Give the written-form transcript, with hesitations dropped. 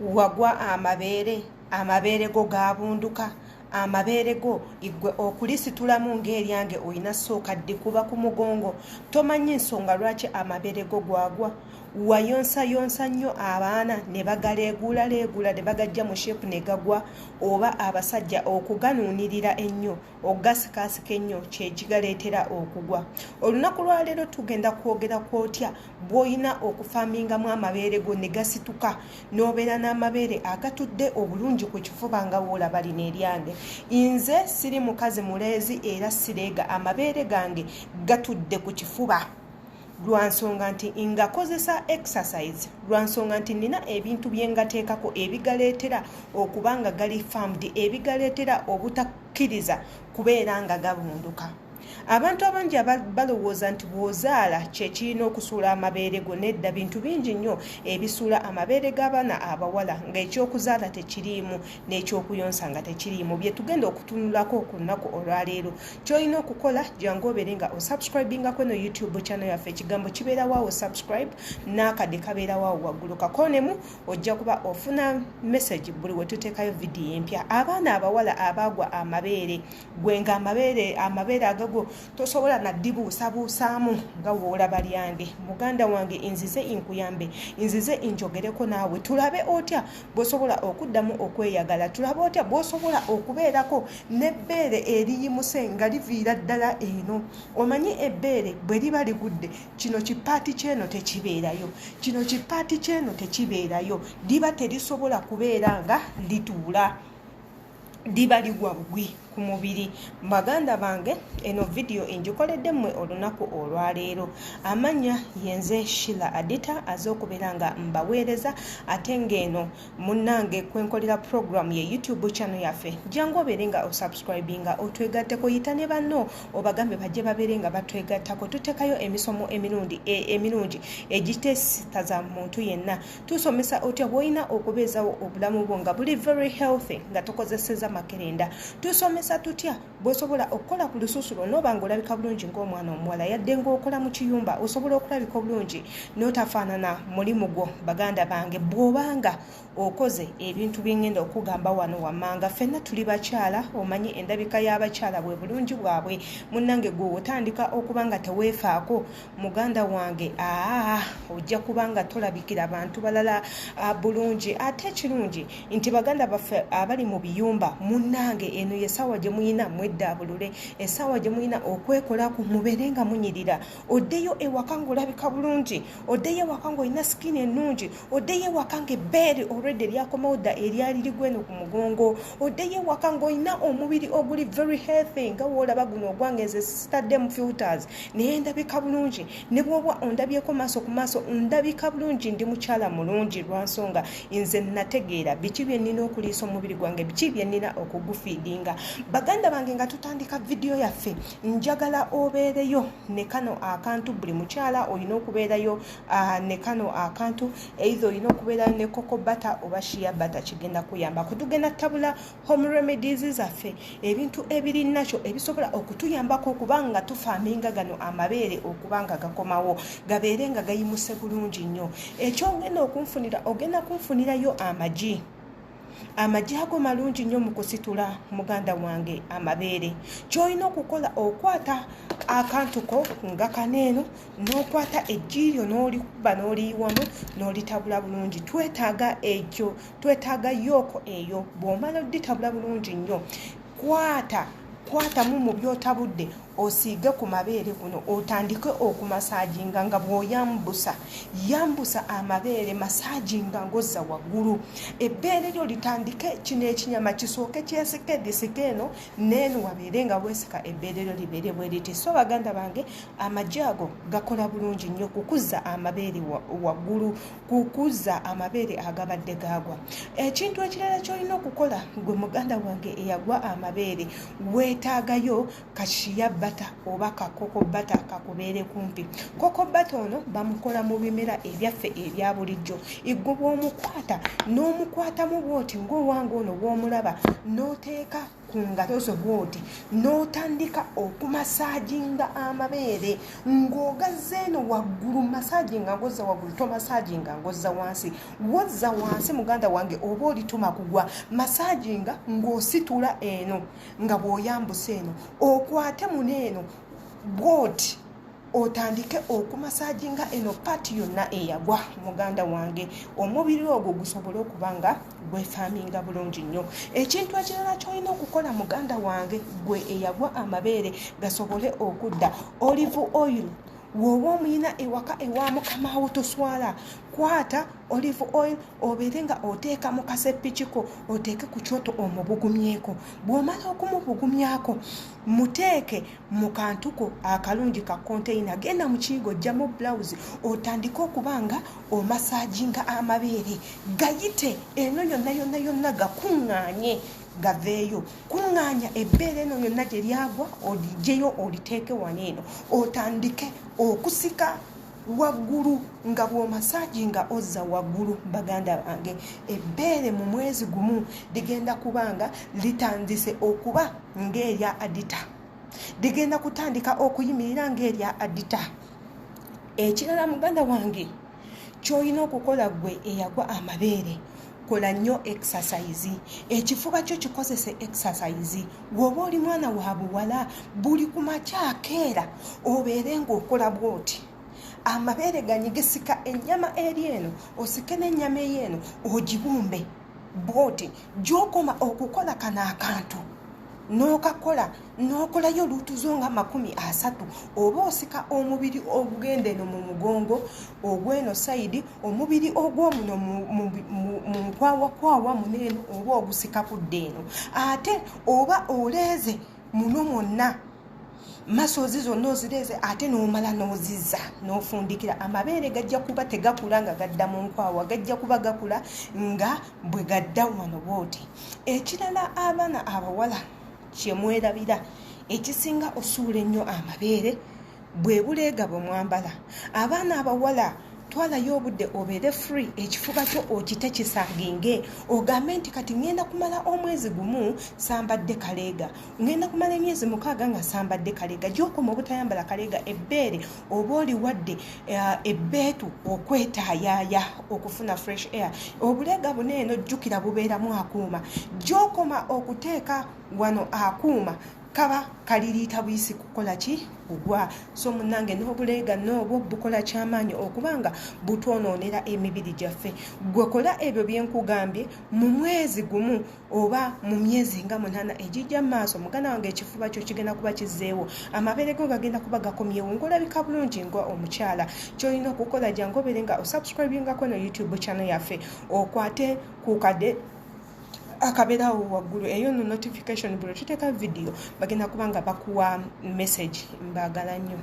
Wagwa amabeere, amabeere go gaabunduka, amabeere go ggwe okulisitulamu ng'eryange olina sooka ddikuba ku mugongo. Tomanyi nsonga lwaki amabeere go gwagwa. Wayonsayonsa nnyo abaana ne bagaleeguulaleeguula ne bagajja mu sheepu ne gagwa, oba abasajja okuganuunirira ennyo, okugasikaasika ennyo kye kigaleetera okugwa. Olunaku lwaleero tugenda kwogera ku otya bw'olina okufaamingamu amabeere go ne gasituka n'obeera n'amabeere agatudde obulungi ku kifuba nga w'olaba lino eryange. Nze siri mukazi muleezi era sireega, amabeere gange gatudde ku kifuba lwa nsonga nti ngakozesa exercise, lwa nsonga nti nnina ebintu bye ngateekako ebigaleetera okuba nga gali firmed, ebigaleetera obutakkiriza kubeera nga gabunduka. Abantu abangi balowooza nti bw'ozaala kye kirina okusuula amabeere go. Nedda, bintu bingi nnyo ebisuula amabeere g'abaana abawala ng'ekyokuzaala tekiriimu n'ekyokuyonsa nga tekiriimu, bye tugenda okutunulako ku lunaku olwaleero. Ky'olina okukola, jangu obeere nga osubscribingako eno YouTube channel yaffe. Ekigambo kibeera waawo subscribe, n'akadde kabeera waawo waggulu, kakoonemu, ojja kuba ofuna message buli we tuteekayo vidiyo empya. Abaana abawala abaagwa amabeere, gwe nga amabeere agago tosobola naddibuusabuusaamu nga woolaba lyange, muganda wange, nzize nkuyambe, nzize njogereko naawe, tulabe otya bw'osobola okuddamu okweyagala, tulabe otya bw'osobola okubeerako n'ebbeere eriyimuse nga liviira ddala eno. Omanyi ebbeere bwe liba ligudde, kino kipaati kyeno tekibeerayo, kino kipaati kyeno tekibeerayo, liba terisobola kubeera nga lituula, liba ligwa bugwi ku mubiri. Baganda bange, eno vidiyo engikoledde mmwe olunaku olwaleero. Amannya yenze Shila Adita, aze okubeera nga mbaweereza, ate ng'eno munnange kwenkolera program ye YouTube channel yaffe. Jangu obeere nga osubscribinga, otwegatteko, yita ne banno obagambe bajje babeere nga batwegattako. Tuteekayo emisomo emirungi egitesitaza muntu yenna. Tusomesa otya bw'olina okubeezawo obulamu bwo nga buli very healthy nga tokozeseza makerenda. Tusomesa tutya bw'osobola okukola ku lususu lwo n'oba ng'olabika bulungi ng'omwana omuwala, yadde ng'okola mu kiyumba osobola okulabika obulungi n'otafaanana mulimu gwo. Baganda bange, bw'obanga okoze ebintu byengenda okugamba wano wammanga, ffenna tuli bakyala, omanyi endabika y'abakyala bwe bulungi bwabwe. Munnange, gwe otandika okuba nga teweefaako, muganda wange, aa ojja kuba nga tolabikira bantu balala bulungi. Ate ekirungi nti baganda baffe abali mu biyumba, munnange, eno yessaawa gye muyina mweddaabulule, essaawa gye muyina okwekolaku mubeere nga munyirira, oddeyo ewaka ng'olabika bulungi, oddeyo ewaka ng'olina skin ennungi, oddeyo ewaka ng'ebbeere olwedde lyakomawo dda eryali ligweno ku mugongo, oddeyo ewaka ng'olina omubiri oguli very healthy nga woolaba guno ogwange. Nze sitaddemu filters naye ndabika bulungi, ne bw'oba ondabyeko maaso ku maaso ndabika bulungi, ndi mukyala mulungi lwa nsonga nze nategeera biki bye nnina okuliisa omubiri gwange, biki bye nnina okugufiidinga. Baganda bange, nga tutandika vidiyo yaffe, njagala obeereyo ne kano akantu. Buli mukyala olina okubeerayo ne kano akantu, either olina okubeerayo ne cocoa butter oba shea butter, kigenda kuyamba. Kutugenda tabula home remedies zaffe, ebintu ebiri nakyo ebisobola okutuyambako okuba nga tufaaminga gano amabeere okuba nga gakomawo, gabeere nga gayimuse bulungi nnyo. Ekyogenda okunfunira, ogenda kunfunirayo amagi. Amagi ago malungi nnyo mu kusitula, muganda wange, amabeere. Ky'olina okukola, okwata akantu ko nga kaneeno, n'okwata eggi lyo n'olikuba n'oliyiwamu n'olitabula bulungi. Twetaaga ekyo, twetaaga yolk eyo. Bw'omala oditabula bulungi nnyo, kwata kwatamu mu by'otabudde, osiige ku mabeere kuno, otandike okumasajinga nga bw'oyambusa yambusa amabeere, masajinga ng'ozza waggulu, ebbeere lyo litandike, kino ekinyama kisooke kyesike, lisike eno neeno, wabeere nga weesika, ebbeere lyo libeere bwe liti. So baganda bange, amagi ago gakola bulungi nnyo kukuzza amabeere waggulu, kukuzza amabeere agabadde gaagwa. Ekintu ekirala ky'olina okukola, gwe muganda wange eyagwa amabeere, weetaagayo ka shea butter oba ka cocoa butter kakubeere kumpi. Cocoa butter ono bamukola mu bimera ebyaffe ebya bulijjo. Igwe bw'omukwata n'omukwatamu bw'oti ng'owange ono bw'omulaba, n'oteeka ku ngalo zo bwoti, n'otandika okumasajinga amabeere ng'ogazza eno waggulu. Masajinga ng'ozza waggulu, tomasajinga ng'ozza wansi. Wozza wansi muganda wange oba olituma kugwa. Masajinga ng'ositula eno nga bw'oyambusa eno, okwate muno eno bwoti, otandike okumasajinga eno paati yonna eyagwa. Muganda wange, omubiri ogwo gusobole okuba nga gwefaaminga bulungi nnyo. Ekintu ekirala ky'olina okukola muganda wange, gwe eyagwa amabeere gasobole okudda, olive oil w'oba omuyina ewaka ewa mukamaawo, toswala, kwata olive oil obeere nga oteeka mu kaseppikiko, oteeke ku kyoto omubugumyeko. Bw'omala okumubugumyako, muteeke mu kantuko akalungi ka container, genda mu kiyigo, ojjamu blouse, otandike okuba nga omasajinga amabeere gayite eno yonna yonna yonna, gakuŋŋaanye gaveeyo. Kuŋŋaanya ebbeere eno yonna gye lyagwa, oligyeyo oliteeke wano eno, otandike okusika waggulu nga bw'omasajinga ozza waggulu. Baganda bange, ebbeere mu mwezi gumu ligenda kuba nga litandise okuba ng'erya Adita, ligenda kutandika okuyimirira ng'erya Adita. Ekirala muganda wange ky'olina okukola, gwe eyagwa amabeere, kola nnyo exercise. Ekifuba kyo kikozese exercise. Bw'oba oli mwana wa buwala, buli ku makya akeera obeere ng'okola bw'oti, amabeere ganyigisika ennyama eri eno, osike n'ennyama ey'eno ogibumbe bw'oti. Gy'okoma okukola kano akantu n'okakola n'okolayo luutuzo nga 30, oba osika omubiri ogugenda eno mu mugongo ogw'eno side, omubiri ogw'omuno mu nkwawakwawa muno eno oba ogusika kudda eno, ate oba oleeze muno mwonna, masozi zonna ozireeze, ate n'omala n'ozizza n'ofundikira. Amabeere gajja kuba tegakula nga gadda mu nkwawa, gajja kuba gakula nga bwe gadda wano bwoti. Ekirala abaana abawala kyemwerabira ekisinga osuula ennyo amabeere bwe buleega bwe mwambala. Abaana abawala, twalayo obudde obeere free, ekifuba kyo okite kisaginge, ogambe nti kati ŋŋenda kumala omwezi gumu sambadde kaleega, ŋŋenda kumala emyezi 6 nga sambadde kaleega. Gyokoma obutayambala kaleega, ebbeere oba oliwadde ebbeetu okwetaayaaya okufuna fresh air. Obuleega buno eno jjukira bubeeramu akuuma. Gyokoma okuteeka wano akuuma kaba kaliriita buyisi kukola ki? Kugwa. So munnange, n'obuleega n'obwo bukola kyamaanyi okubanga butwonoonera emibiri gyaffe. Gwe kola ebyo byenkugambye, mu mwezi gumu oba mu myezi nga 8 egijja mu maaso, muganda wange, ekifuba kyo kigenda kuba kizzeewo, amabeere go gagenda kuba gakomyewo ng'olabika bulungi nga omukyala. Kyolina okukola, jangu obeere nga osubscribingako no YouTube channel yaffe, okwate ku kadde akabeerawo waggulu, eyo no notification, buli tuteeka video bagenda kuba nga bakuwa message. Mbaagala nnyo.